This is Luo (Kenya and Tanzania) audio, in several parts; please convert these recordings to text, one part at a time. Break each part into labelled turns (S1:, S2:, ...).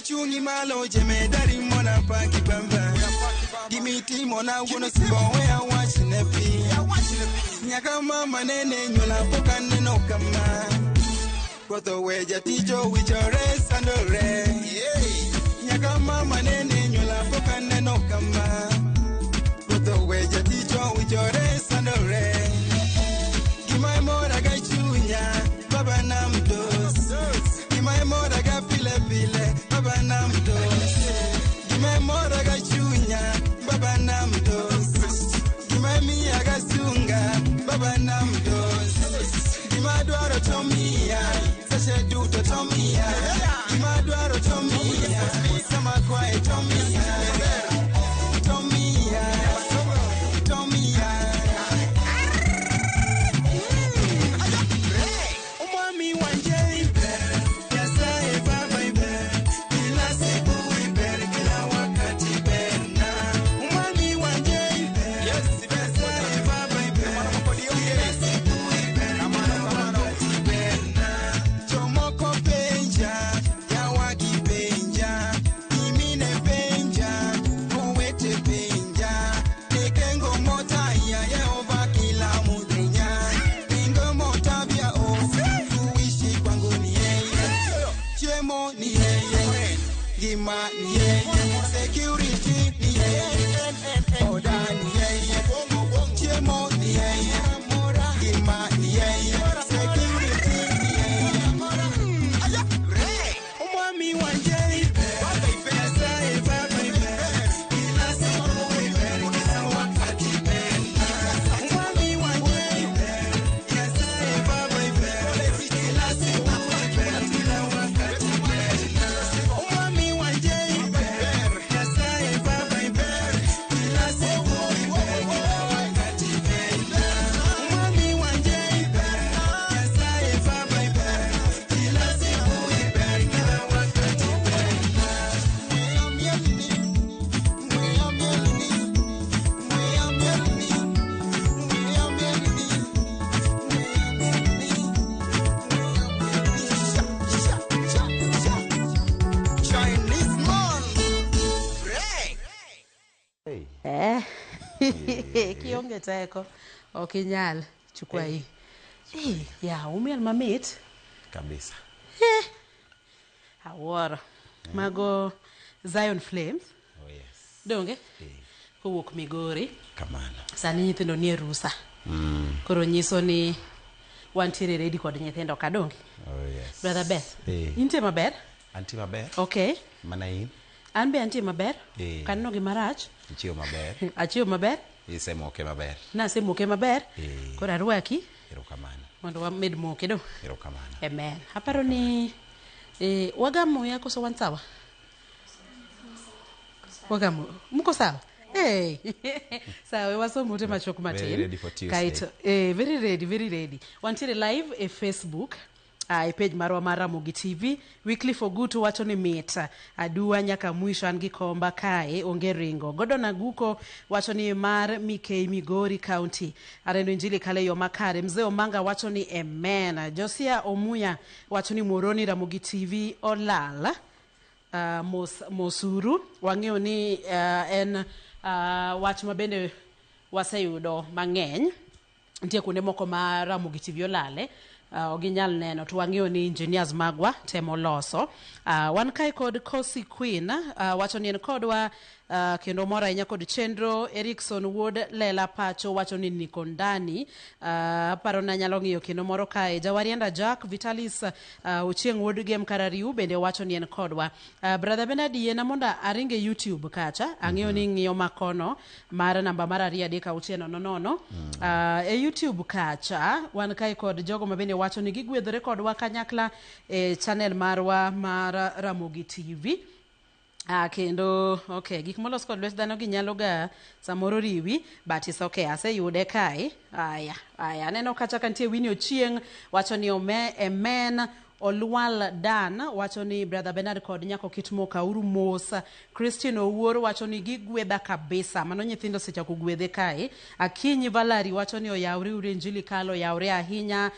S1: Achungi malo jemedari mona paki bamba. Gimitimo na wuono simbo we awach ne piny. Nyaka mama nene nyuola pok aneno kama. Kotho we jaticho wichore sandore. Nyaka mama nene nyuola pok aneno kama. Kotho we jaticho wichore sandore. Gima mora ga chunya baba nam dos. Gima mora ga pile pile baba nam dos. Gima mora ga chunya baba nam dos. Gima miya ga sunga baba nam dos. Gima dwaro to miya seche duto to miya. Gima dwaro to miya sama kwaye to miya. To miya, to miya. Umwami wanje iber, Nyasaye baba iber, kila siku iber, kila wakati ber na. Umwami wanje iber, Nyasaye baba iber, kila siku iber, kila wakati ber na. Jomoko penja, yawagi penja, nyimine penja, owete penja, nikengo motaya Yehova kila mudhinya. Pingo motabia o, kuishi kwangu ni yeye, chiemo ni yeye, ngima ni yeye, security ni yeye, oda ni yeye, chiemo ni yeye, ngima ni yeye, security ni yeye. Umwami wanje iber, Nyasaye baba iber, kila siku iber, kila wakati ber. Umwami wanje iber, Nyasaye baba iber, kila siku iber, kila wakati ber. Umwami wanje iber, Nyasaye baba iber, kila siku iber, kila wakati ber. Umwami wanje iber, Nyasaye baba iber, kila siku iber, kila wakati ber. Chinese man. Break.
S2: Kionge teko ok inyal chukua hii. Ya umiel mamit
S3: kabisa.
S2: Awuoro. Mago Zion Flames.
S3: Oh yes.
S2: Donge? Kowuok Migori.
S3: Kamano.
S2: Sani nyithindo nie rusa. Koro nyiso ni wantiere ready kod nyithindo ka donge?
S3: Oh yes.
S2: Brother Beth.
S3: Eh.
S2: Intie maber?
S3: Antie maber.
S2: Okay.
S3: Mana in.
S2: An be antie maber.
S3: Eh.
S2: Kaneno gima rach.
S3: Ichiewo maber.
S2: Achiewo maber.
S3: Isemoke maber.
S2: Nasemoke maber.
S3: Eh.
S2: Koro arwaki
S3: Erokamano.
S2: mondo wamed moke do.
S3: Erokamano.
S2: Amen. Aparo ni wagamo ya koso wan sawa? Wagamo. Mko sawa? Hey. Sawa, wasomo ute machuok matin.
S3: Very ready for Tuesday.
S2: Kaito, very ready, very ready. Wantiere live e Facebook e page marwa mar Ramogi TV. Weekly for Good wacho ni mit aduwa nyaka mwisho an gi komba kae onge ringo. Gordon Aguko wacho ni mar Mikei Migori County. Arendo Injili kale yo makare. Mzee Omanga wacho ni amen. Josia Omuya wacho ni Moroni Ramogi TV olal. Mosuru wang'eyo ni en wach ma bende waseyudo mang'eny nitie kuonde moko ma Ramogi TV olale ok ginyal neno to wang'eyo ni engineers magwa temo loso. Wan kae kod Kosi Queen wacho ni en kodwa kendo mor ahinya kod chenro. Erikson wuod Lela Pacho wacho ni niko ndani. Aparo ni anyalo ng'iyo kendo moro kae Jawarienda Jack Vitalis Ochieng wuod Gem Karariu bende wacho ni en kodwa. Brother Bernard yiena mondo aringe YouTube kacha ang'eyo ni ng'iyo makono mar namba mar 23600. E YouTube kacha wan kae kod jogo ma bende wacho ni gigwedhore kodwa kanyakla e channel marwa mar Ramogi TV. Kendo okay, gik molos kod lwet dhano gi nyalo ga samoro riwi, but it's okay, aseyude kae. Aya, aya, aneno kacha ka nitie Winnie Ochieng wacho ni ome amen. Olwal Dan wacho ni Brother Bernard kod nyako Kitmo kauru mos. Christine Owuor wacho ni gigwedha kabisa. Mano nyithindo osechako gwedhe kae. Akinyi Valerie wacho ni oyawre uru Injili kalo oyawre ahinya.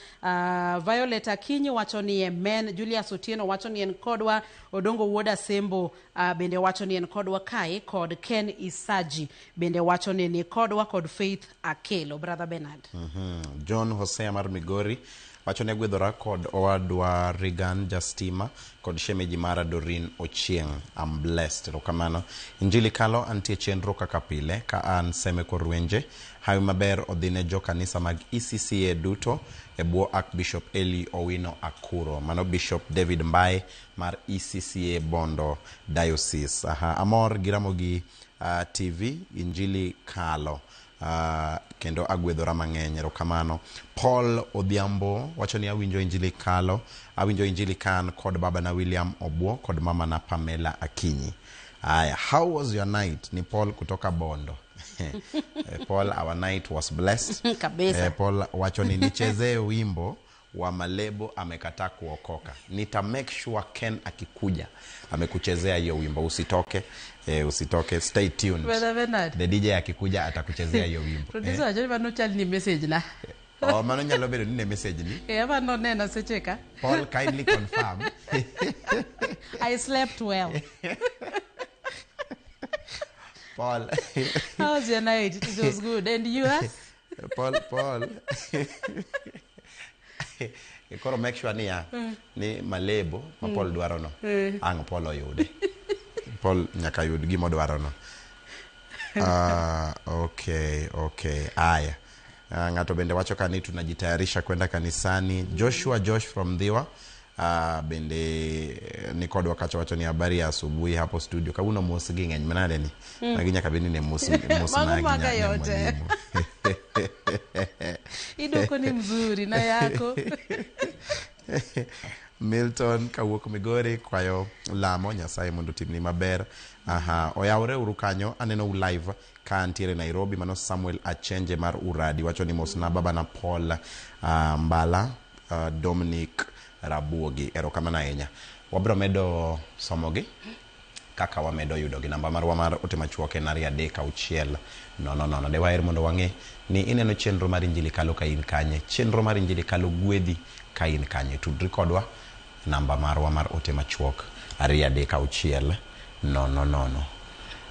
S2: Violet Akinyi wacho ni amen. Julius Otieno wacho ni en kodwa. Odongo Wuod Asembo bende wacho ni en kodwa kae kod Ken Isaji bende wacho ni ni kodwa kod Faith Akelo. Brother Bernard.
S3: John Hosea mar Migori wacho ni agwedhora kod owadwa Regan Justima kod shemeji mara Doreen Ochieng. I'm blessed. Erokamano. Injili kalo antie chenro kaka pile ka an Seme Korwenje. Hawi maber odhi ne jo kanisa mag ECCA duto e bwo Archbishop Eli Owino Akuro. Mano Bishop David Mbae mar ECCA Bondo Diocese. Aha, amor gi Ramogi TV Injili kalo. Kendo agwedhora mang'eny, erokamano. Paul Odhiambo wacho ni awinjo Injili kalo, awinjo Injili kan kod babana William Obwo kod mamana Pamela Akinyi. Aya, how was your night? Ni Paul kutoka Bondo. Paul, our night was blessed.
S2: Kabisa.
S3: Paul wacho ni nichezee wimbo wa Malebo amekataa kuokoka. Nita make sure Ken akikuja amekuchezea hiyo wimbo. Usitoke, usitoke, stay tuned.
S2: Brother Bernard.
S3: The DJ akikuja atakuchezea hiyo wimbo.
S2: Producer wacho ni mano chal ni message na.
S3: Oh, mano nyalo bedo ni ne message ni.
S2: Ama noneno seche ka.
S3: Paul, kindly confirm.
S2: I slept well.
S3: Paul.
S2: How was your night? It was good. And yours?
S3: Paul, Paul. Koro make sure niya ni Malebo ma Paul dwaro no. Ang' Paul oyude. Paul nyaka yud gima odwaro no. Okay. Aya. Ng'ato bende wacho ka ni tunajitayarisha kwenda kanisani. Joshua Josh from Dhiwa. Bende ni kodwa kacha wacho ni habari ya asubuhi hapo studio. Kawuono mos gi ng'eny manade ni? Magi nyaka bed ni ne mos mos
S2: Mago
S3: magi
S2: maga
S3: ne
S2: yote.
S3: mwalimu.
S2: Idoko ni mzuri na yako.
S3: Milton kawuok Migori kwayo lamo Nyasaye mondo otimni maber. Aha, oyawre uru kanyo, aneno u live ka antiere Nairobi. Mano Samuel Achenje mar Uradi wacho ni mosna babana Paul Mbala, Dominic Rabuogi. Erokamano ahinya. Wabiro medo somogi kaka wamedo yudogi. Namba marwa mar ote machuok en 236 00. De waher mondo wang'e ni ineno chenro mar Injili kalo ka in kanye. Chenro mar Injili kalo gwedhi ka in kanye. Tudri kodwa namba marwa mar ote machuok 236 00.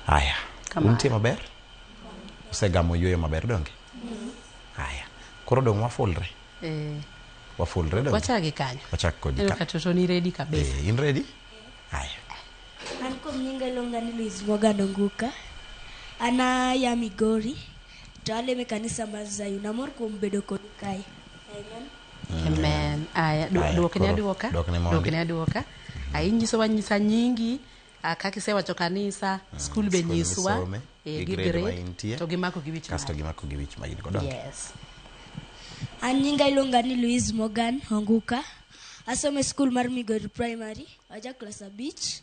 S3: Aya,
S2: Kamano.
S3: untie maber? Usegamo yueyo maber donge? Aya, koro dong' wafulre. Wafulre donge?
S2: Wachak gi kanyo.
S3: Wachak kodi
S2: Ineno
S3: ka.
S2: ka toto ni ready kabisa.
S3: In ready? Aya.
S4: An kuom nyinga iluonga ni Luis Morgan Onguka. An aya Migori to alemo e kanisa mar Zion. Amor kuom bedo kodu kae. Amen.
S2: Amen. Aya,
S3: Aya,
S2: duokne
S3: koro
S2: aduoka.
S3: duokne mondi.
S2: Duokne aduoka. Ai nyisowa nyisa nyingi, kaka isewacho kanisa, skul be
S3: Skul
S2: nyiswa,
S3: misome, gi
S2: gi
S3: grade ma
S2: grade,
S3: intie,
S2: to gimako gi wich
S3: kasto
S2: mari.
S3: gimako gi wich ma in go donge?
S2: Yes.
S4: An nyinga iluonga ni Luis Morgan Onguka. Asomo e skul mar Migori Primary, aja klas 5.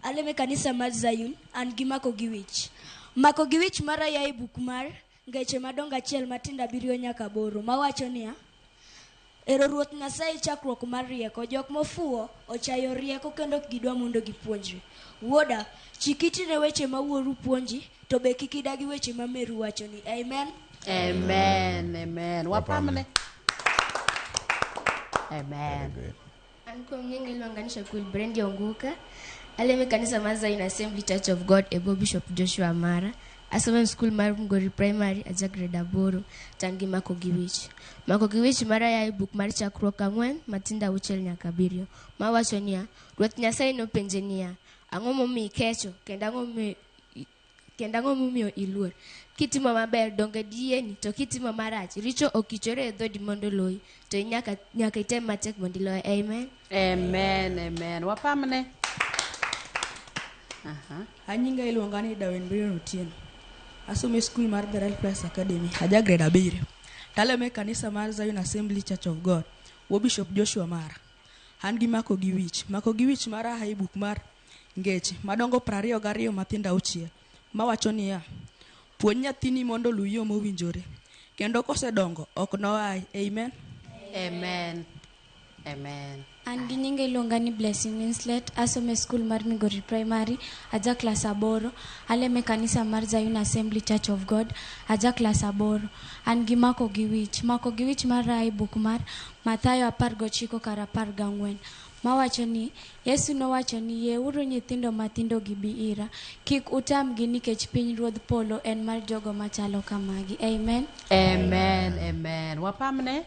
S4: Alemo e kanisa mar Zion, an gi mako gi wich. Mako gi wich mara ya e buk mar Ngeche madongo 1 matindo 7 nyaka 8 mawacho niya, Ero Ruoth Nyasaye chakruok mar rieko, jok mofuwo ochayo rieko kendo ok gidwa mondo gipuonjre. Wuoda, chik iti ne weche ma wuoru puonji, to be kik idagi weche ma meru wachoni. Amen.
S2: Amen. Amen. Wapamne. Amen.
S3: Very good.
S5: An kuom nyinga iluonga ni Shakul Brendi Onguka. Alemo e kanisa mar Zion Assembly Church of God e bwo Bishop Joshua Amara. Asomo e skul mar Migori Primary aja grade 8 to an gi mako gi wich. Mako gi wich mara ya e buk mar Chakruok 4 matindo 6 nyaka 7 mawacho niya, Ruoth Nyasaye nopenje niya, ang'o momiyo ikecho kendo ang'o momiyo iluor? Kitimo maber donge diyieni to kitimo marach richo okichore e dhodi mondo oloyi to nyaka item matek mondo iloye. Amen.
S2: Amen. Amen. Wapamne. Aha.
S6: An nyinga iluonga ni Darwin Brian Otieno. Asomo e skul mar The Right Place Academy, aja grade 7. Talemo e kanisa mar Zion Assembly Church of God, wuo Bishop Joshua Mara. An gi mako gi wich. Mako gi wich mara a e buk mar Ngeche madongo 22 matindo 6 mawacho niya, Puonj nyathini mondo oluw yo mowinjore, kendo kosedongo ok noayi. Amen.
S2: Amen. Amen.
S7: An gi nyinga iluonga ni Blessing Winslet, asomo e skul mar Migori Primary, aja klas aboro, alemo e kanisa mar Zion Assembly Church of God, aja klas aboro. An gi mako gi wich. Mako gi wich mara e buk mar Mathayo 19 kar 14. Mawacho ni, Yesu nowacho ni, yieuru nyithindo matindo gibi ira, kik utamgi nikech piny ruodh polo en mar jogo machalo kamagi. Amen.
S2: Amen, amen. Wapamne.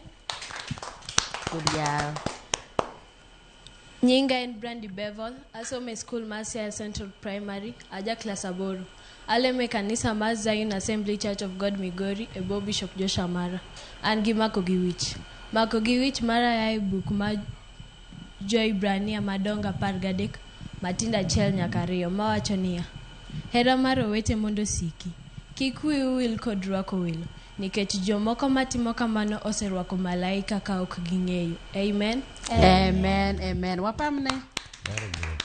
S2: Good girl.
S8: Nyinga en Brandy Bevel, asomo e skul mar Siaya Central Primary, aja klas aboro. Alemo e kanisa mar Zion Assembly Church of God Migori e bwo Bishop Joshua Mara. An gi mako gi wich. Mako gi wich mara ya e buk mar Jo-Hibrania madongo 13 matindo 1 nyaka 2 mawacho niya, Hera mar owete mondo osiki. Kik wiu wil kod rwako welo, nikech jomoko matimo kamano oserwako malaika ka ok ging'eyo. Amen.
S2: Amen, amen. Wapamne.
S3: Very good.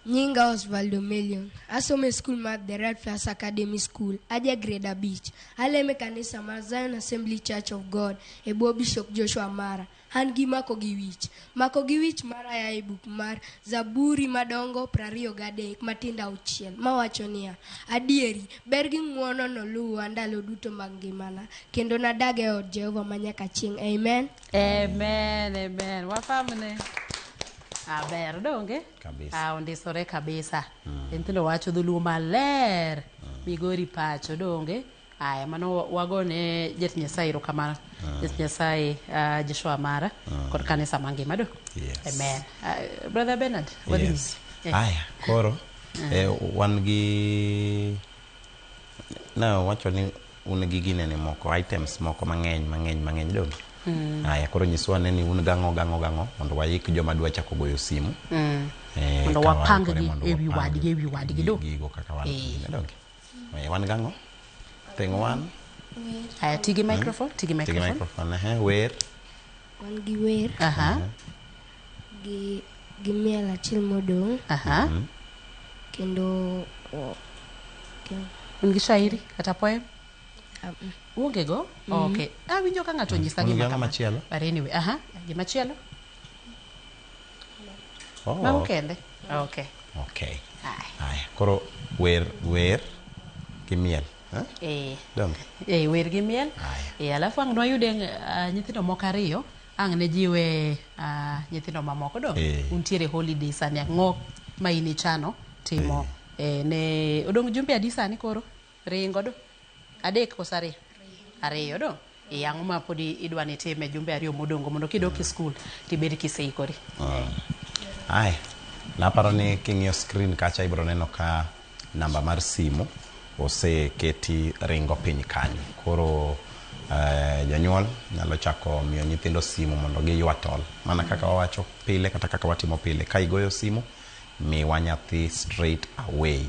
S5: Nyinga Osvaldo Million. Asomo e skul mar The Red Plus Academy School. Aja grade abich. Alemo e kanisa mar Zion Assembly Church of God e bwo Bishop Joshua Mara. An gi mako gi wich. Mako gi wich mara ya e buk mar Zaburi madongo 23 matindo 6 mawacho niya, Adieri, ber gi ng'wono noluwa ndalo duto mag ngimana, kendo nadag e od Jehova manyaka chieng'. Amen.
S2: Amen, amen. Wapamne. Aber donge?
S3: Kabisa.
S2: Ah, ondisore kabisa. Nyithindo wacho dholuo maler. Migori pacho donge? Aya, mano wagone jatich Nyasaye erokamano. Jatich Nyasaye Joshua Mara kod kanisa mangima do.
S3: Yes.
S2: Amen. Brother Bernard, wadhi
S3: Yes.
S2: nyime.
S3: Aya, koro wan gi na wacho ni un gi ginene moko items moko mang'eny mang'eny mang'eny donge? Aya, koro nyiswa ane ni un gang'o gang'o gang'o mondo waik joma dwa chako goyo simu.
S2: Mondo
S3: ka
S2: wapang
S3: waikore
S2: gi
S3: mondo
S2: ewi
S3: wapang
S2: wadgi, ewi wadgi do.
S3: Gigo kaka wan donge? Wan gang'o? Thing one.
S2: Aya, tigi microphone, tigi
S3: Tigi
S2: microphone.
S3: microphone, wer.
S5: Wan gi wer
S2: Aha.
S5: gi miel achiel modong'
S2: Aha.
S5: kendo
S2: Un gi shairi kata poem? Uonge go? Okay. Awinjo ka ng'ato onyisa
S3: Un gi
S2: gima
S3: ang'o
S2: kama.
S3: machielo?
S2: But anyway, aha, gimachielo?
S3: Oh.
S2: Mago kende. Okay.
S3: Okay.
S2: Aya.
S3: Aya, koro wer wer gi miel. Eh?
S2: Eh.
S3: Donge?
S2: Wer gi miel.
S3: Aya.
S2: Alafu ang' nwayude nyithindo moko ariyo, ang' ne jiwe nyithindo mamoko do. Untiere holiday sani, ang'o ma in ichano timo? Ne odong' jumbe adi sani koro? Ringo do? Adek koso ariyo? Ariyo do? Ang'o ma pod idwa ni time jumbe ariyo modongo mondo kidok e skul tibed kiseikori?
S3: Aya, naparo ni king'iyo screen kacha ibiro neno ka namba mar simu oseketi ringo piny kanyo. Koro janyuol nyalo chako miyo nyithindo simu mondo giywa tol. Mana kaka wawacho pile kata kaka watimo pile. Ka igoyo simu, miwa nyathi straight away.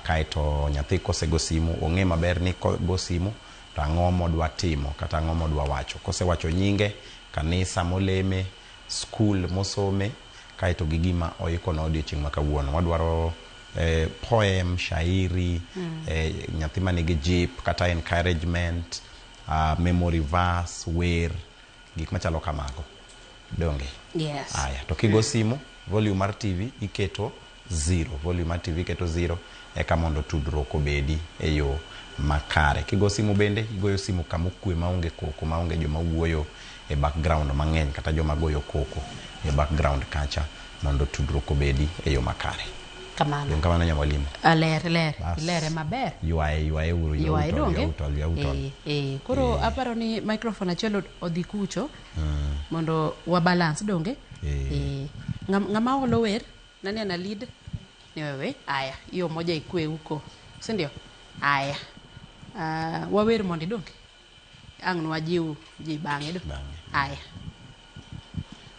S3: Kaeto nyathi kosego simu, ong'e maber ni kogo simu to ang'o modwa timo kata ang'o modwa wacho. Kosewacho nyinge, kanisa moleme, skul mosome, kaeto gi gima oiko na odiochieng' ma kawuono. Wadwaro poem, shairi, nyathi manigi jip kata encouragement, memory verse, wer, gik machalo kamago. Donge?
S2: Yes.
S3: Aya, to kigo simu, volume mar TV iketo 0. Volume mar TV iketo 0 eka mondo tudruok obedi e yo makare. Kigo simu bende, igoyo simu kama okwe maonge koko, maonge joma wuoyo e background mang'eny kata joma goyo koko e background kacha mondo tudruok obedi e yo makare.
S2: Kamano.
S3: Dong kamano nyamwalimu.
S2: Ler, ler. Ilere maber.
S3: Ywaye uru,
S2: Ywaye donge?
S3: ywaye utol.
S2: Koro aparo ni microphone achiel odhi kucho mondo wa balance donge? Ng'ama olo wer, nani ana lead? Ni wewe. Aya, hiyo moja ikue huko. Si ndio? Aya. Wawer mondo idonge? Ang' nwajiw ji bang'e do. Aya.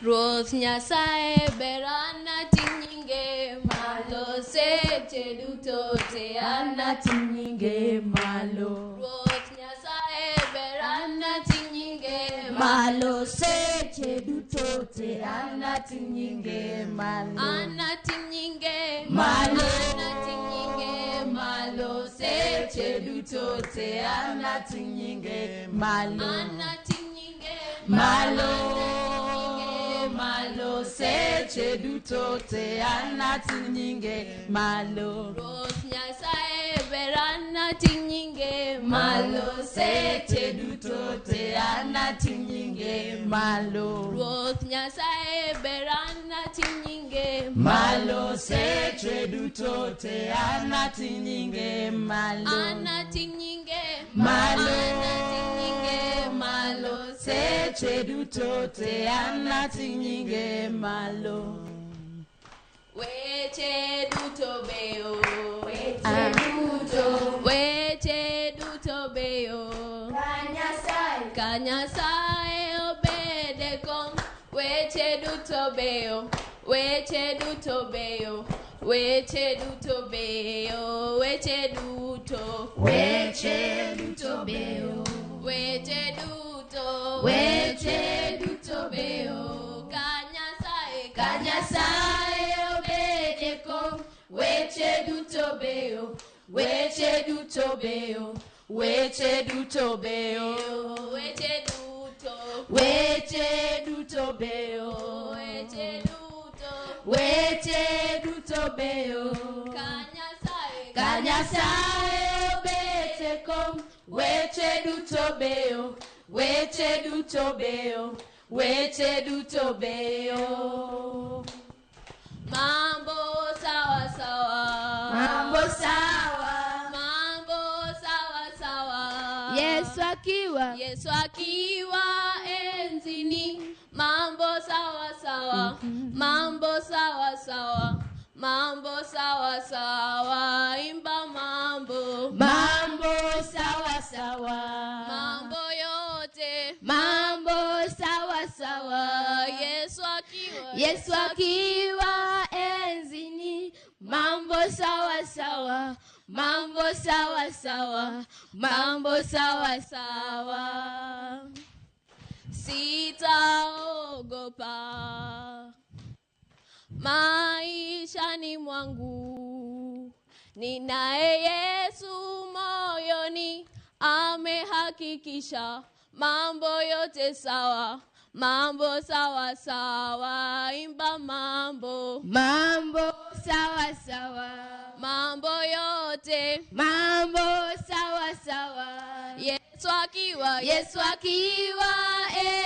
S8: Ruoth Nyasaye ber anating' nyinge malo seche duto te anating' nyinge malo. Ruoth Nyasaye ber anating' nyinge
S4: malo seche duto te anating' nyinge malo.
S8: Anating' nyinge
S4: malo.
S8: Anating' nyinge malo seche duto te anating' nyinge
S2: malo.
S8: Anating' nyinge
S4: malo.
S2: Seche duto te anating' nyinge malo.
S8: Ruoth Nyasaye ber anating' nyinge malo.
S2: Seche duto te anating' nyinge malo.
S8: Ruoth Nyasaye ber anating' nyinge
S2: malo. Seche duto te anating' nyinge malo.
S8: Anating' nyinge
S2: malo.
S8: Anating' nyinge malo.
S2: Seche duto te anating' nyinge malo.
S8: Weche duto beyo.
S5: Weche duto.
S8: Weche duto beyo.
S5: Ka
S8: Ka Nyasaye obede kom. Weche duto beyo. Weche duto beyo. Weche duto beyo. Weche duto.
S5: Weche duto beyo.
S8: Weche duto.
S5: Weche duto
S8: beyo. Ka Nyasaye.
S5: Ka Nyasaye obede kom. Weche duto beyo. Weche duto beyo.
S2: Weche duto beyo.
S8: Weche duto.
S2: Weche duto beyo.
S8: Weche duto.
S2: Weche duto beyo.
S8: Ka Nyasaye.
S2: Ka Nyasaye obete kom. Weche duto beyo. Weche duto beyo. Weche duto beyo.
S8: Mambo sawa sawa.
S5: Mambo sawa.
S8: Mambo sawa sawa.
S5: Yesu akiwa.
S8: Yesu akiwa enzini. Mambo sawa sawa. Mambo sawa sawa. Mambo sawa sawa. Imba mambo.
S5: Mambo sawa sawa.
S8: Mambo yote.
S5: Mambo sawa sawa.
S8: Yesu akiwa.
S5: Yesu akiwa enzini. Mambo sawa sawa. Mambo sawa sawa. Mambo sawa sawa.
S8: Sitaogopa maishani mwangu, ninaye Yesu moyoni, amehakikisha mambo yote sawa, mambo sawa sawa. Imba mambo.
S5: Mambo sawa sawa.
S8: Mambo yote.
S5: Mambo sawa sawa.
S8: Yesu akiwa.
S5: Yesu akiwa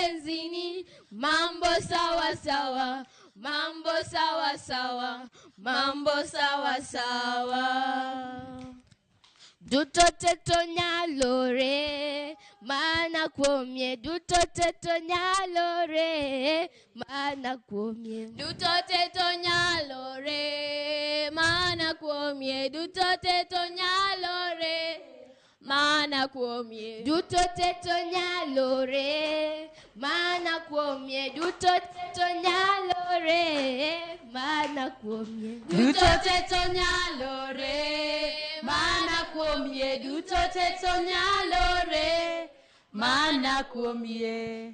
S5: enzini. Mambo sawa sawa. Mambo sawa sawa. Mambo sawa sawa. Duto te to nyalore, mana kuomie. Duto te to nyalore, mana kuomie.
S8: Duto te to nyalore, mana kuomie. Duto te to nyalore, mana kuomie.
S5: Duto te to nyalore, mana kuomie. Duto te to nyalore, mana kuomie.
S2: Duto te to nyalore, mana kuomie. Duto te to nyalore, mana kuomie.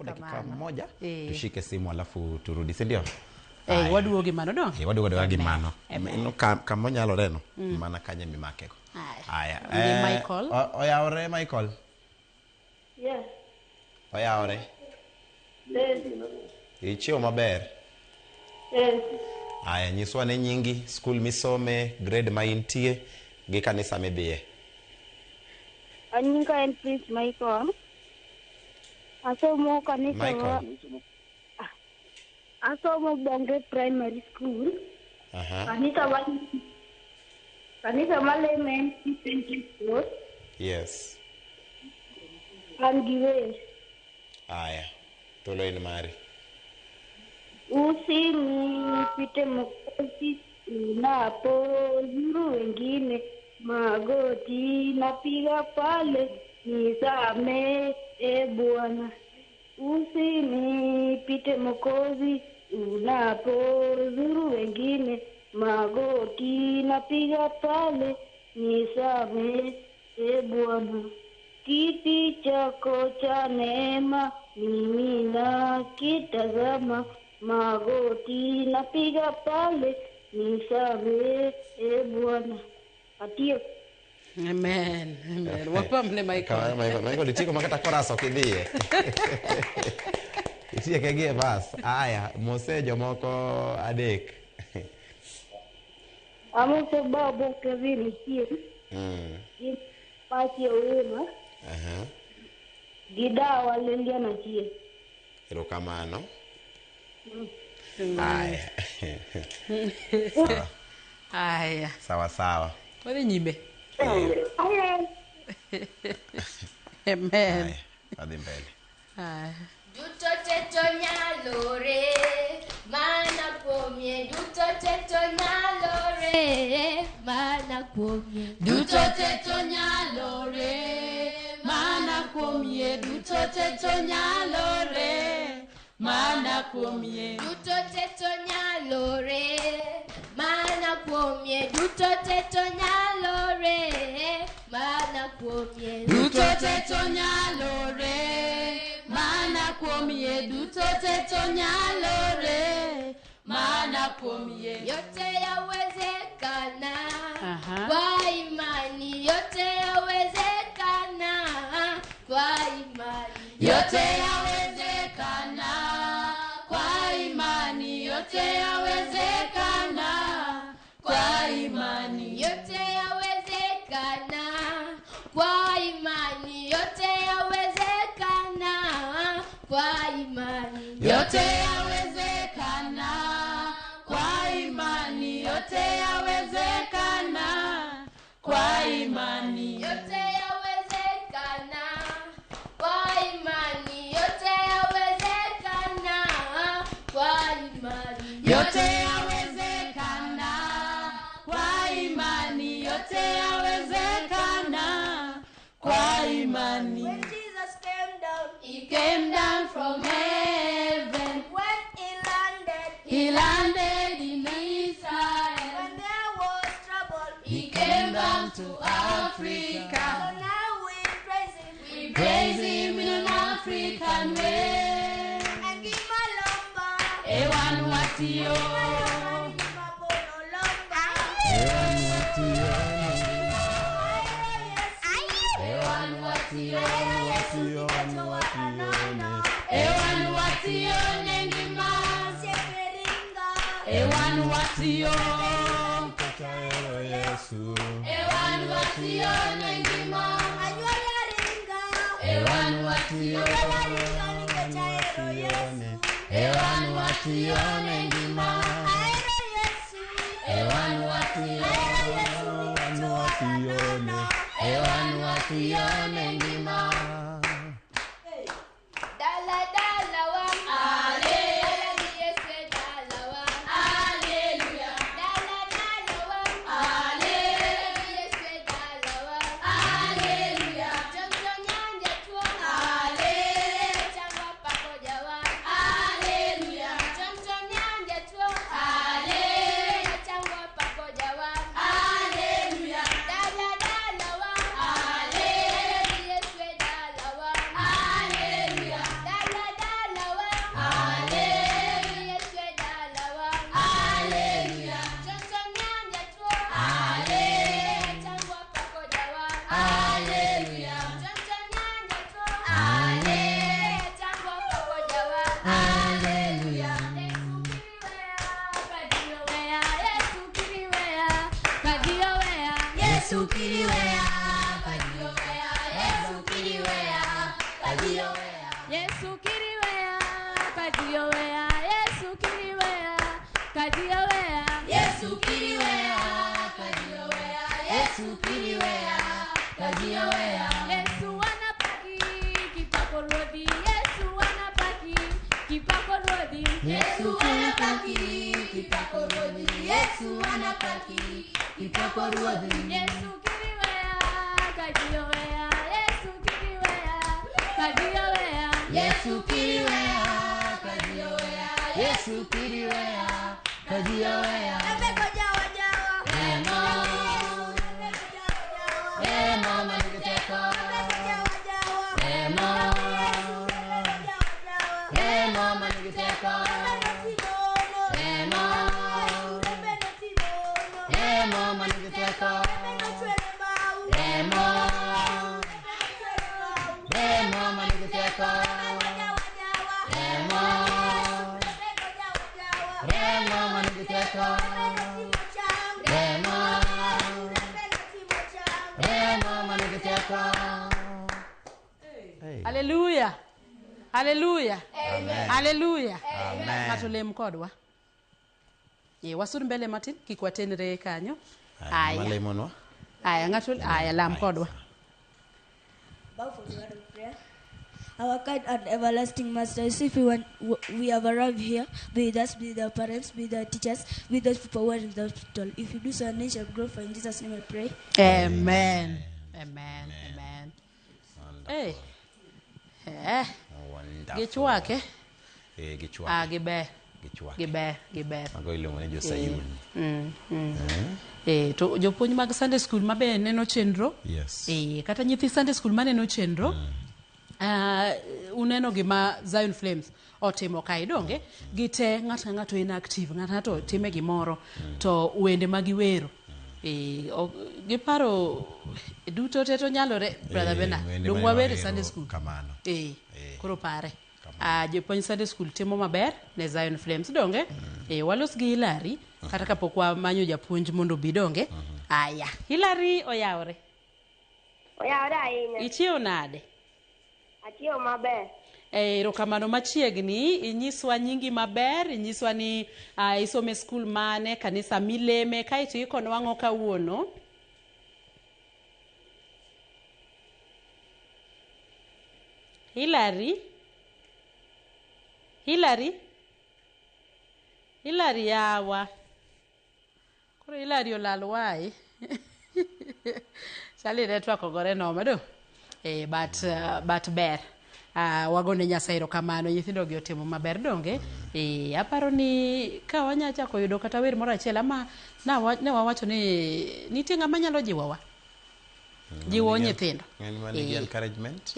S3: Dakika moja tushike simu alafu turudi, si ndio?
S2: Waduogo mano dong.
S3: Waduogo gi mano. Kama nyalore no, mana kanye mimakego. Aya.
S2: Michael.
S3: Oyawore Michael.
S9: Yes.
S3: Oyawore.
S9: Yes.
S3: Ichiewo maber.
S9: Yes.
S3: Aya, nyiswa ne nyingi, skul misome, grade ma intie, gi kanisa midhiye.
S9: Anyinga en Prince Michael. Asomo kanisa.
S3: Michael.
S9: Asomo Bonge Primary School.
S3: Aha.
S9: Kanisa maleme en School.
S3: Yes.
S9: An gi wer.
S3: Aya, thuolo en mari.
S9: Usinipite Mwokozi, unapozuru wengine, magoti napiga pale, nisamehe e Bwana. Usinipite Mwokozi, unapozuru wengine, magoti napiga pale, nisamehe e Bwana. Kiti chako cha neema mimi nakitazama, magoti napiga pale, nisamehe e Bwana. Atio.
S2: Amen. Amen. Wapamne Michael.
S3: Michael, Michael, itieko makata chorus ok idhiye.
S10: Itieke gi e bas. Aya, mose jomoko adek.
S9: Amoso baba Kevin Ochieng. Gi Pachi Owino. Gi dawa Lilian Ochieng.
S10: Erokamano. Aya. Sawa.
S2: Aya.
S10: Sawa sawa.
S2: Wadhi nyime. Amen.
S10: Wadhi mbele.
S2: Aya.
S5: Duto te to nyalore, mana kuomie. Duto te to nyalore, mana kuomie.
S2: Duto te to nyalore, mana kuomie. Duto te to nyalore, mana kuomie.
S5: Duto te to nyalore, mana kuomie. Duto te to nyalore, mana kuomie.
S2: Duto te to nyalore, mana kuomie. Duto te to nyalore, mana kuomie.
S5: Yote yawezekana kwa imani, yote yawezekana kwa imani.
S2: Yote yawezekana kwa imani, yote yawezekana kwa imani.
S5: Yote yawezekana kwa imani, yote yawezekana kwa imani.
S2: Yote yawezekana kwa imani, yote yawezekana kwa imani.
S5: Yote yawezekana kwa imani, yote yawezekana kwa imani.
S2: Yote yawezekana kwa imani, yote yawezekana kwa imani.
S4: When Jesus came down,
S2: he came down from heaven.
S4: When he landed,
S2: he landed in Israel.
S4: When there was trouble,
S2: he came down to Africa.
S4: So now we praise him.
S2: We praise him in an African way.
S4: And give a lomba.
S2: Ewan watio. Ewan watio. Ewan watio nengima. Ewan watio. Ewan watio nengima. Ewan watio. Ewan watio nengima. Ewan watio. Ewan watio nengima.
S5: Dala dala wa. Dala ni Yesu dala wa.
S2: Hallelujah.
S5: Dala dala wa.
S2: Ale.
S5: Dala ni Yesu dala wa.
S2: Hallelujah.
S5: Jonjo nyanje tuo.
S2: Ale.
S5: Changwa pamoja wa.
S2: Hallelujah.
S5: Jonjo nyanje tuo.
S2: Ale.
S5: Changwa pamoja wa.
S2: Hallelujah.
S5: Dala dala wa.
S2: Ale.
S5: Dala ni Yesu dala wa.
S2: Hallelujah.
S5: Dala dala wa.
S2: Ale.
S5: Dala ni Yesu dala wa.
S2: Hallelujah.
S5: Jonjo nyanje tuo.
S2: Ale.
S5: Changwa pamoja wa.
S2: Hallelujah.
S5: Jonjo nyanje tuo.
S2: Ale.
S5: Changwa pamoja wa.
S2: Hallelujah.
S5: Yesu kiriwea,
S2: Yesu kiriwea, kadioea, Yesu kiriwea, kadioea, Yesu kiriwea, kadioea, Yesu kiriwea, kadioea, Yesu kiriwea, kadioea, Yesu kiriwea, kadioea.
S8: Yesu anapaki kipako ruodhi, Yesu anapaki kipako ruodhi.
S2: Yesu anapaki kipako ruodhi, Yesu anapaki kipako ruodhi.
S8: Yesu kiriwea, kadioea, Yesu kiriwea, kadioea.
S2: Yesu kiriwea, kadioea, Yesu kiriwea, kadioea. Remo, remo manigiteko. Remo, remo manigiteko. Remo, remo manigiteko. Remo, remo manigiteko. Remo,
S10: teko. Remo, remo manigi teko.
S2: Haleluya. Haleluya. Haleluya.
S3: Amen.
S2: Ng'ato lem kodwa. E, wasud mbele matin kik watenre kanyo.
S3: Aya,
S2: Aya.
S3: malemonwa.
S2: Aya, ng'ato aya lam kodwa.
S4: Bow for the word of prayer. Our kind and everlasting Master, if we, want, we have arrived here, be with us, be with our parents, be with our teachers, be with those people who are in the hospital. If you do so, our name shall grow. For in Jesus' name I pray.
S2: Amen. Amen. Amen. Hey. Eh.
S3: Wonderful.
S2: Gichwake.
S3: Eh, gichwake.
S2: Ah, giber.
S3: Gichwake.
S2: Giber, giber.
S3: Mago iluongo ni jo-Sayun.
S2: Eh, to jopuonj mag Sunday school ma be neno chenro.
S3: Yes.
S2: Eh, kata nyithi Sunday school maneno chenro. Uneno gima Zion Flames otimo kae donge gite ng'ato ka ng'ato en active ng'ato ng'ato time gimoro to wende ma giwero giparo duto te to nyalore brother
S3: Eh,
S2: Bernard
S3: wende
S2: dong
S3: mane
S2: wawere
S3: wawero
S2: Sunday school
S3: kamano.
S2: eh koro pare jopuonj Sunday school timo maber ne Zion Flames donge walos gi Hilary kata kapok wamanyo japuonj mondo obi donge aya Hilary oyawre
S9: Oyawre ahinya.
S2: ichiew nade
S9: Achiewo maber.
S2: Erokamano machiegni, inyiswa nyingi maber, inyiswa ni isome skul mane, kanisa mileme, kaeto ikonwa ang'o kawuono? Hilary? Hilary? Hilary yawa. Koro Hilary olal wae. Chali network ogore noma do. But ber. Wagone Nyasaye erokamano, nyithindo gi otimo maber donge? Aparo ni ka wanya chako yudo kata wer moro achiel ama ne wawacho ni nitie ng'ama nyalo jiwowa. Jiwo nyithindo.
S3: Ng'ani manigi encouragement.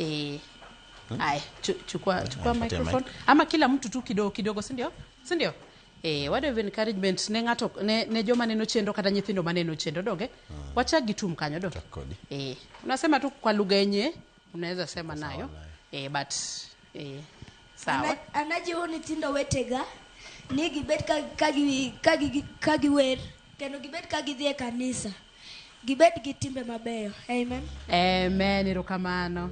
S2: Aya, chukua
S3: Patia
S2: microphone.
S3: mic.
S2: Ama kila mtu tu kidogo kidogo, si ndio? Si ndio? Wado encouragement ne ng'ato ne joma neno chenro kata nyithindo maneno chenro donge? Wachak gi tum kanyo donge?
S3: Kodi.
S2: Unasema tu kwa lugha yenye unaweza sema nayo. But sawa.
S4: Anajiwo nyithindo wetega ni gibed ka giwer kendo gibed ka gidhi e kanisa. Gibed gi timbe mabeyo. Amen.
S2: Amen, erokamano.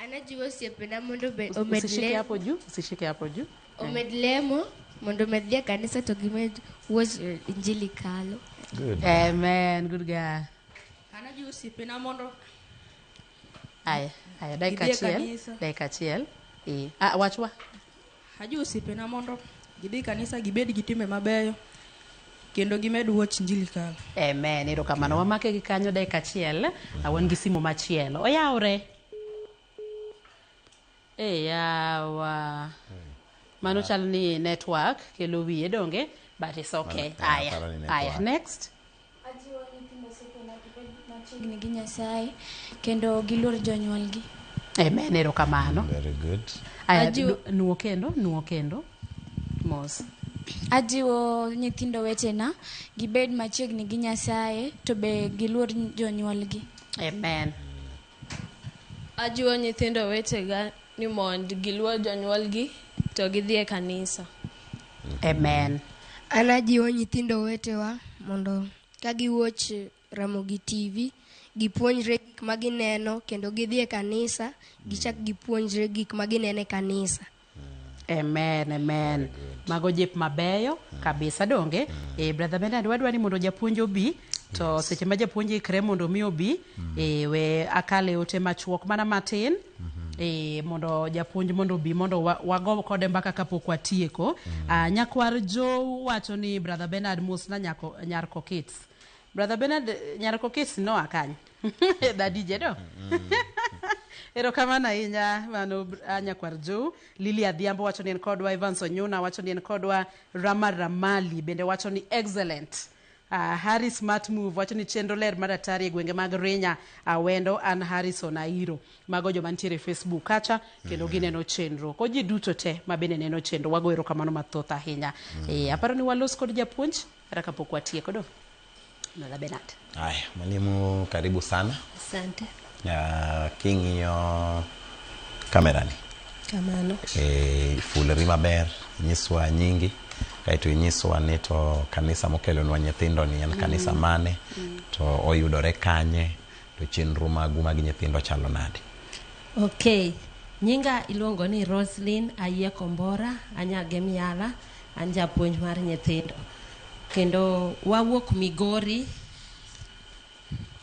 S5: Anajiwo osiepena mondo omed
S2: Usishike
S5: lemo.
S2: hapo juu, usishike hapo juu.
S5: Omed lemo mondo omed dhi e kanisa to gimed watch Injili Kalo.
S3: Good.
S2: Amen, good girl.
S6: Anajiwo osiepena mondo
S2: Aya, aya dakika
S6: Gidhi e
S2: achiel,
S6: kanisa.
S2: dakika achiel. Wachwa.
S6: Ajiwo osiepena mondo gidhi kanisa gibed gi timbe mabeyo kendo gimed watch Injili Kalo.
S2: Amen, erokamano. Wamake gi kanyo dakika achiel, wan gi simu machielo. Oyawre. Yawa. Mano chal ni network kelo wiye donge, but it's okay.
S3: Mano,
S2: Aya,
S3: aparo ni
S2: aya,
S3: network.
S2: next.
S7: Ajiwo nyithindo osiepena gibed machiegni gi Nyasaye kendo giluor jonyuolgi.
S2: Amen, erokamano.
S3: Very good.
S2: Aya, nuo kendo. Mos.
S7: Ajiwo nyithindo wetena gibed machiegni gi Nyasaye to be giluor jonyuolgi.
S2: Amen.
S8: Ajiwo nyithindo wetega ni mondo giluor jonyuolgi to gidhi e kanisa.
S2: Amen.
S5: Anajiwo nyithindo wetewa mondo ka giwatch Ramogi TV gipuonjre gik ma gineno kendo gidhi e kanisa gichak gipuonjre gik ma gineno e kanisa.
S2: Amen, amen. Mago jip mabeyo kabisa donge. Brother Bernard, wadwa ni mondo japuonj obi to seche ma japuonj ikre mondo mi obi we akale ote machuok mana matin mondo japuonj mondo obi mondo wago kode mbaka kapok watieko. Nyakwar Joe wacho ni Brother Bernard mosna nyar Kokits. Brother Bernard, nyar Kokits noa kanye? Dadije do? Erokamano ahinya mano nyakwar Joe. Lily Adhiambo wacho ni en kodwa, Evans Onyuna wacho ni en kodwa, Rama Ramali bende wacho ni excellent. Harry Smart Move wacho ni chenro ler mar atari e gwenge mag Rinya, Awendo, an Harrison Airo. Mago joma nitiere e Facebook kacha kendo gineno chenro. Ko ji duto te ma bende neno chenro, wago erokamano mathoth ahinya. Aparo ni walos kod japuonj kata kapok watieko do. Brother Bernard.
S3: Aya, mwalimu karibu sana.
S11: Asante.
S3: King'iyo kamera ni.
S11: Kamano.
S3: Fulori maber, nyiswa nyingi, Kaeto inyiswa ni to kanisa mokelonwa nyithindo ni en kanisa mane, to oyudore kanye, to chenro magu mag nyithindo chalo nade.
S11: Okay, nyinga iluongo ni Roslyn Ayie Kombora, anyage Miala, an japuonj mar nyithindo. Kendo wawuok Migori,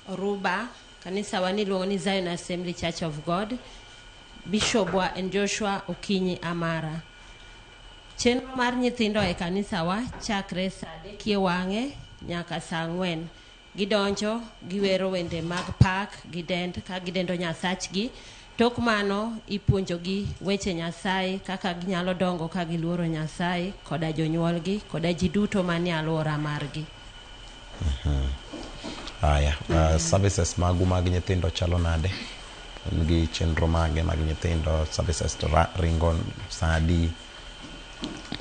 S11: Oruba, kanisa wa niluongo ni Zion Assembly Church of God. Bishop wa en Joshua Okinyi Amara. Chenro mar nyithindo e kanisa wa chakre saa adek e wang'e nyaka saa ang'wen. Gidonjo, giwero wende mag pak, gidend ka gidendo Nyasachgi. Tok mano ipuonjogi weche Nyasaye kaka ginyalo dongo ka giluoro Nyasaye koda jonyuolgi koda ji duto manie alwora margi.
S3: Aya, services magu mag nyithindo chalo nade? Un gi chenro mage mag nyithindo, services to ringo saa adi?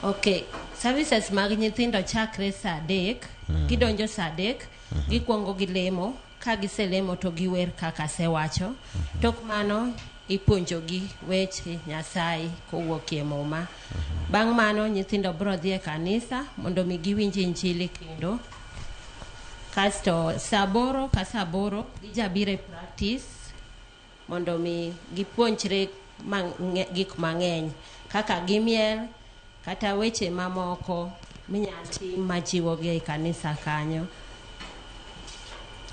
S11: Okay, services mag nyithindo chakre saa adek, gidonjo saa adek, gikwongo gilemo, ka giselemo to giwer kaka asewacho. Tok mano ipuonjogi weche Nyasaye kowuok e Muma. Bang' mano nyithindo biro dhi e kanisa mondo mi giwinj injili kendo. Kasto saa aboro ka saa aboro gijabiro e practice mondo mi gipuonjre gik mang'eny kaka gimiel kata weche mamoko minyal tim majiwogi e kanisa kanyo.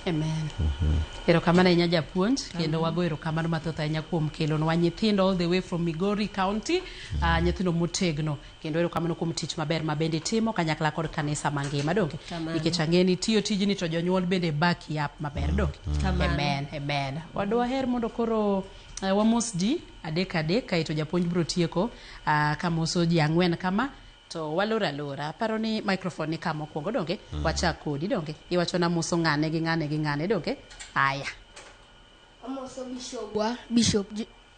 S2: Amen. Erokamano ahinya japuonj, kendo wago erokamano mathoth ahinya kuom kelonwa nyithindo all the way from Migori County, nyithindo motegno, kendo erokamano kuom tich maber ma bende itimo kanyakla kod kanisa mangima, donge? Nikech ang'e ni tiyo tijni to jonyuol bende back you up maber, donge? Amen, amen. Wadwaher mondo koro wamos ji adek adek, kaeto japuonj biro tieko kamoso ji ang'wen kama to walor alora. Aparo ni microphone ni kama mokwongo, donge? Wachak kodi, donge? Iwacho na moso ng'ane gi ng'ane gi ng'ane, donge? Aya.
S5: Amoso bishopwa,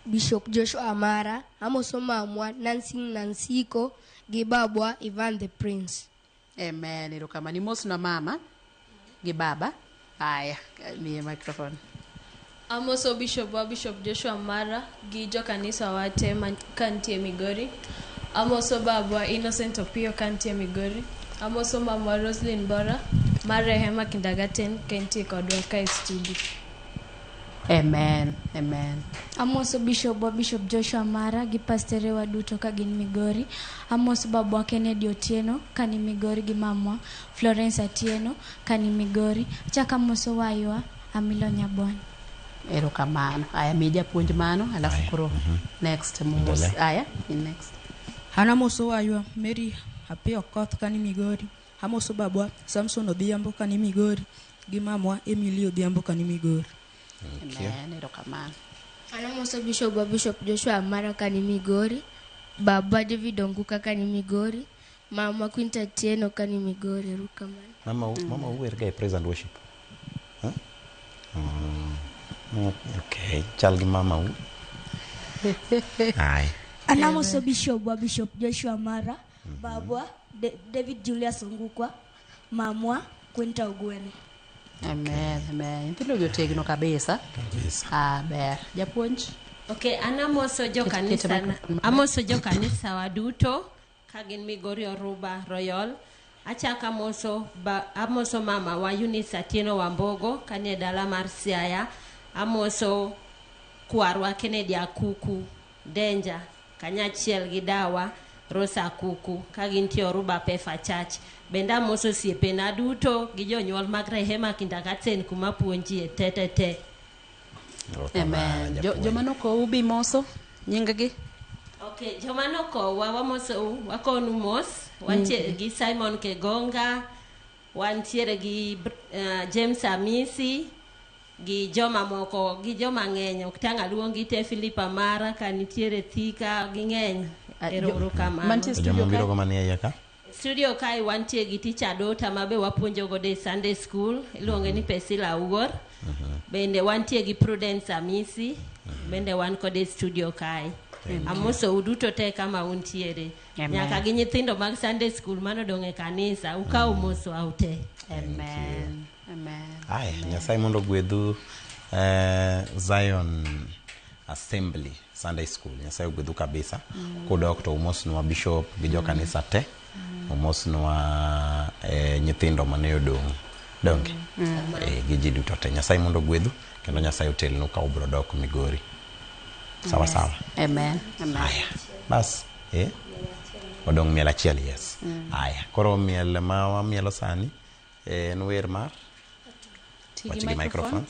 S5: Bishop Joshua Amara, amoso mamwa Nancy Nansiko gi babwa Ivan the Prince.
S2: Amen. Erokamano. Imosna mama gi baba. Aya, miye microphone.
S8: Amoso Bishop wa Bishop Joshua Mara gi jokanisa wa te kantie Migori. Amoso babwa Innocent Opiyo kantie Migori. Amoso mamwa Roslyn Bora mar Rehema Kindergarten kantie kodwa ka e studio.
S2: Amen. Amen.
S7: Amoso Bishop wa Bishop Joshua Mara gi pasterewa duto ka gin Migori. Amoso babwa Kennedy Otieno ka ni Migori gi mamwa Florence Atieno ka ni Migori. Achako amoso waywa Amilo Nyabwana.
S2: Erokamano. Aya, mi japuonj mano, alafu koro next mos. Aya, in next.
S6: An amoso waywa Mary Apiyo Okoth kani Migori. Amoso babwa Samson Odhiambo kani Migori gi mamwa Emily Odhiambo kani Migori.
S2: Amen. Erokamano.
S5: An amoso Bishop wa Bishop Joshua Amara kani Migori, babwa David Onguka kani Migori, mamwa Quinta Atieno kani Migori. Erokamano.
S3: Mama uwer ga e praise and worship? Huh? Okay, chal gi mama u. Ai.
S4: An amoso Bishop wa Bishop Joshua Mara, babwa David Julius Ongukwa, mamwa Quinta Ogweno.
S2: Amen. Amen. Nyithindo gi otegno kabisa.
S3: Kabisa.
S2: Ah, ber. Japuonj?
S11: Okay, an amoso jo kanisa,
S2: microphone.
S11: amoso jo kanisa wa duto ka gin Migori Oruba Royal. Achako amoso mama wa Eunice Atieno Wambogo kanie dala mar Siaya. Amoso kwarwa Kennedy Akuku Denja kanyachiel gi dawa Rosa Akuku ka gintie Oruba Pefa Church. Bende amoso osiepena duto gi jonyuol mag Rehema Kindergarten kuma puonjie te te te.
S2: Amen. Joma nokowu bi moso nying gi?
S11: Okay, joma nokowa wamosou, wakonu mos. Wantie gi Simon Kegonga, wantiere gi James Amisi, gi joma moko, gi joma ng'eny. Ok tang' aluongi te, Philip Amara ka nitiere Thika, ging'eny. Ero kamano.
S2: Mantie
S3: To
S2: studio
S3: joma
S2: kae?
S3: biro go manie iye ka?
S11: Studio kae wantie gi Teacher Dota ma be wapuonjo godo e Sunday school, iluonge ni Pesila Awuor. Bende wantie gi Prudence Amisi, bende wan kode e studio kae. Amosou duto te kama untiere.
S2: Amen.
S11: Nyaka gi nyithindo mag Sunday school manodong' e kanisa, ukaw mos wau te.
S2: Amen. Amen.
S3: Aya, Nyasaye mondo ogwedhu Zion Assembly Sunday School. Nyasaye ogwedhu kabisa. Kudok to umosnwa bishop gi jo kanisa te. Omosnwa eh, nyithindo mane odong'. Donge? Eh, gi ji duto te. Nyasaye mondo ogwedhu kendo Nyasaye otelnu ka ubro dok Migori. Sawa sawa.
S2: Amen. Amen.
S3: Aya. Bas, eh? Odong' miel achiel, yes. Aya. Koro miel ma wamielo sani eh, en wer mar
S2: Ti
S3: Wach
S2: gi
S3: gi microphone.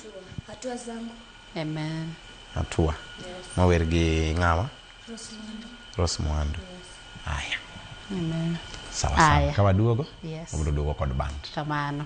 S4: Hatua zangu.
S2: Amen.
S3: Hatua. Mawer gi ng'awa?
S4: Rosmundo.
S3: Rose Muhando. Aya.
S2: Amen.
S3: Sawa sawa.
S2: Aya.
S3: Ka waduogo,
S2: Yes.
S3: wabiro duogo kod band.
S2: Kamano.